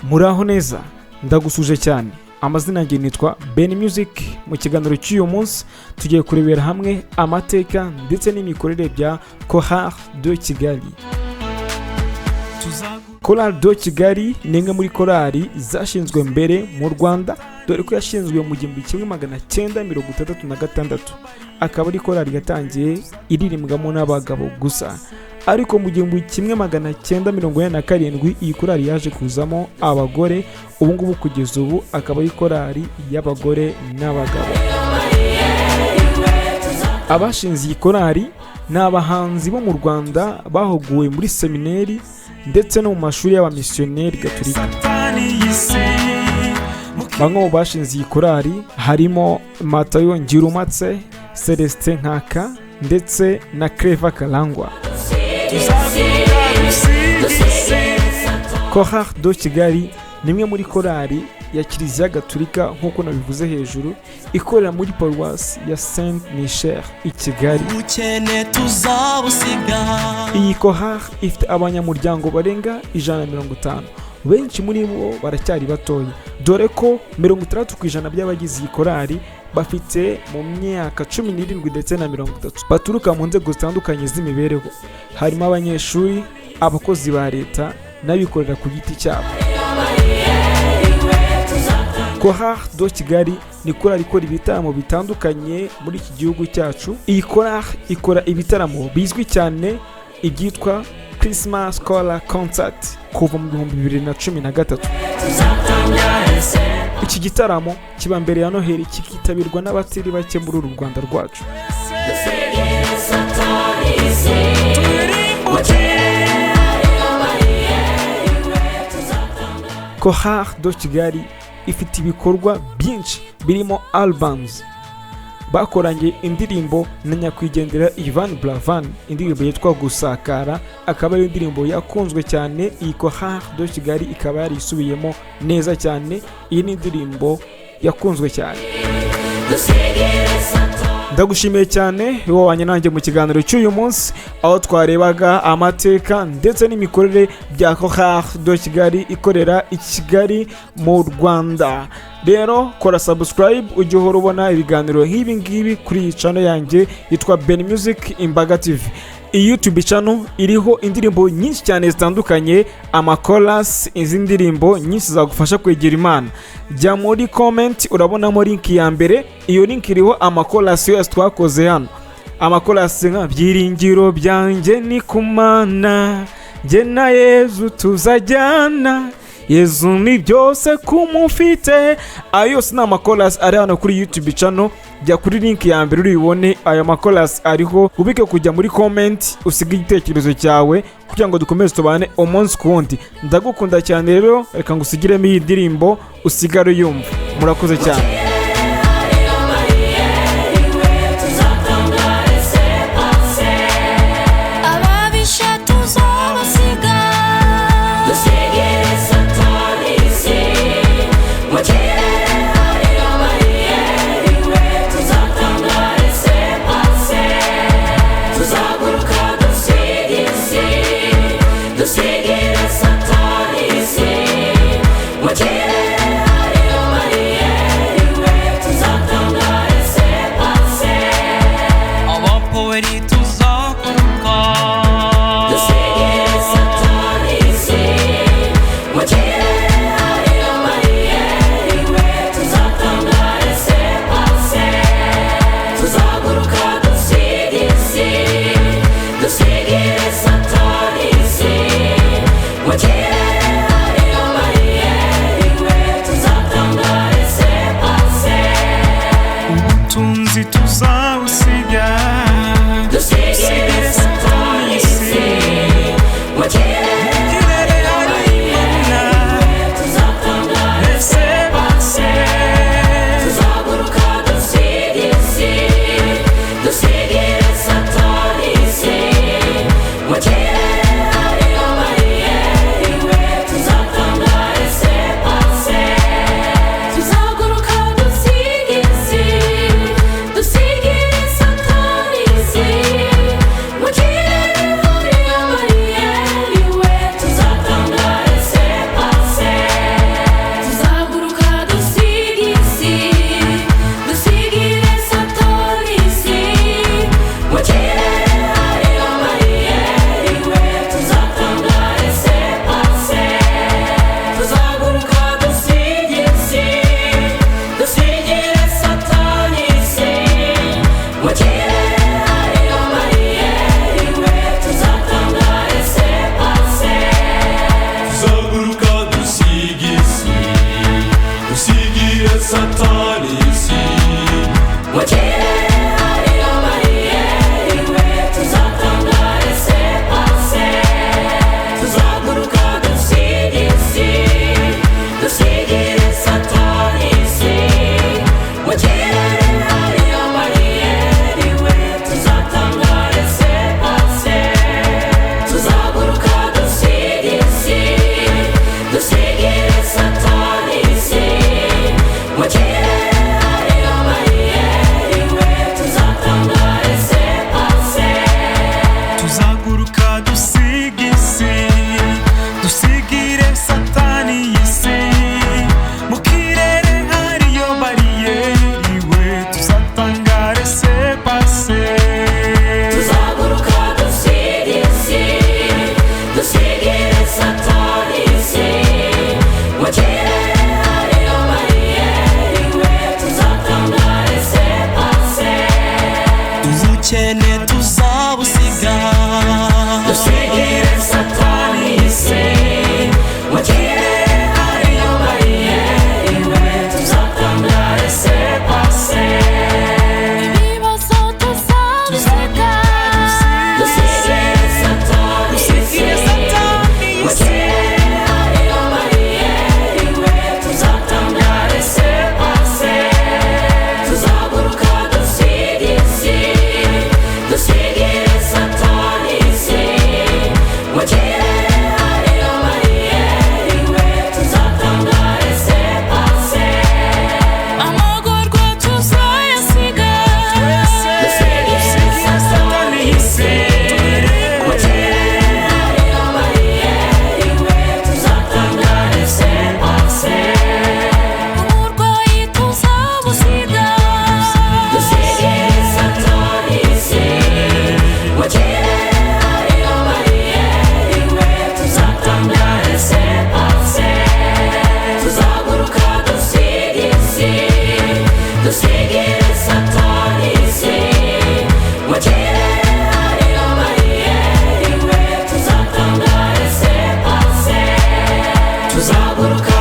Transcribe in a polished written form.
Muraho neza, ndagusuje cyane. Amazina yanjye nitwa Ben Music. Mu kiganiro cy'uyu munsi tugiye kurebera hamwe amateka ndetse n'imikorere bya Chorale de Kigali. Chorale de Kigali ni imwe muri korali zashinzwe mbere mu Rwanda, dore ko yashinzwe mu 1966, akaba ari korali yatangiye iririmbwamo n'abagabo gusa, ariko mu 1987 iyi korali yaje kuzamo abagore. Ubu ngubu kugeza ubu akaba ari korali y'abagore n'abagabo. Abashinze iyi korali ni abahanzi bo mu Rwanda bahuguwe muri semineri ndetse no mu mashuri y'abamisiyoneri gatolika. Bamwe mu bashinze iyi korali harimo Matayo Ngirumatse, Celestin Nkaka ndetse na Claver Karangwa. Chorale de Kigali ni imwe muri korali ya Kiliziya Gatolika, nk'uko nabivuze hejuru, ikorera muri paruwasi ya Saint Michel i Kigali. Ubukene tuzabusiga. Iyi korali ifite abanyamuryango barenga 150, benshi muri bo baracyari batoya, dore ko 60% by'abagize iyi korali bafite mu myaka 17 ndetse na 30, baturuka mu nzego zitandukanye z'imibereho, harimo abanyeshuri, abakozi ba leta n'abikorera ku giti cyabo. Chorale de Kigali ni korali ikora ibitaramo bitandukanye muri iki gihugu cyacu. Iyi korali ikora ibitaramo bizwi cyane ibyitwa Christmas Choral Concert kuva mu 2013. Iki gitaramo kiba mbere ya Noheli, kikitabirwa n'abatari bake muri uru Rwanda rwacu. Chorale de Kigali ifite ibikorwa byinshi birimo albums. Bakoranye indirimbo na nyakwigendera Ivan Buravan, indirimbo yitwa Gusakara, akaba ari indirimbo yakunzwe cyane. Iyi Chorale de Kigali ikaba yarisubiyemo neza cyane. Iyi ni indirimbo yakunzwe cyane. Ndagushimiye cyane wowe nanjye mu kiganiro cy'uyu munsi, aho twarebaga amateka ndetse n'imikorere bya Chorale de Kigali ikorera i Kigali mu Rwanda. Rero kora subscribe ujye uhora ubona ibiganiro nk'ibi ngibi kuri iyi channel yanjye yitwa Ben Music Imbaga TV. Iyi YouTube channel iriho indirimbo nyinshi cyane zitandukanye, amakorasi, izi ndirimbo nyinshi zagufasha kwegera Imana. Jya muri comment urabonamo link ya mbere, iyo link iriho amakorasi yose twakoze hano. Amakorasi nka byiringiro byanjye ni kumana, njye na Yezu tuzajyana, Yezu ni byose kumufite. Ayo yose ni amakorasi ari hano kuri YouTube channel. Jya kuri link ya mbere uribone ayo makorasi ariho, ubike kujya muri comment usige igitekerezo cyawe kugira ngo dukomeze tubane umunsi ku wundi. Ndagukunda cyane, rero reka ngusigiremo iyi ndirimbo usigare uyumva. Murakoze cyane. Ababisha tuzabasiga, dusigire Satani isi mu kirere hariyo bariyeri we, tuzatanga laissez-passer, tuzaguruka dusige isi, dusigire Satani isi mu kirere hariyo bariyeri we, tuzatanga laissez-passer. Abapoweri tuzaguruka, dusigire Satani isi mu kirere hariyo bariyeri we, tuzatanga laissez-passer, tuzaguruka dusige isi, dusigire Satani isi mu kirere hariyo bariyeri. Tuzaguruka dusiga isi, dusigire Satani isi. Mu kirere hariyo bariyeri we, tuzatanga laissez-passer. Tuzaguruka dusiga isi, dusigire Satani isi. Mu kirere hariyo bariyeri we, tuzatanga laissez-passer. Tuzaguruka dusiga isi, dusigire Satani isi. Mu kirere hariyo bariyeri we, tuzatanga laissez-passer. Tuzaguruka dusiga isi, dusigire Satani isi. Mu kirere hariyo bariyeri we, tuzatanga laissez-passer. Tuzaguruka dusiga isi, dusigire Satani isi. Mu kirere hariyo bariyeri we, tuzatanga laissez-passer. Ubukene tuzabusiga, Dusigire Satani isi. Mu kirere hariyo bariyeri we, tuzatanga laissez-passer. Ibibazo tuzabisiga, Dusigire Satani isi. Mu kirere hariyo bariyeri we, tuzatanga laissez-passer. Tuzaguruka dusiga isi, dusigire Satani isi. Mu kirere hariyo bariyeri we, tuzatanga laissez-passer. Amagorwa tuzayasiga, Dusigire Satani isi. Mu kirere hariyo bariyeri we, tuzatanga laissez-passer. Uburwayi tuzabusiga, Dusigire Satani isi. Mu kirere hariyo bariyeri we, tuzatanga laissez-passer. Tuzaguruka dusiga isi, dusigire Satani isi. Mu kirere hariyo bariyeri we, tuzatanga laissez-passer. Tuzaguruka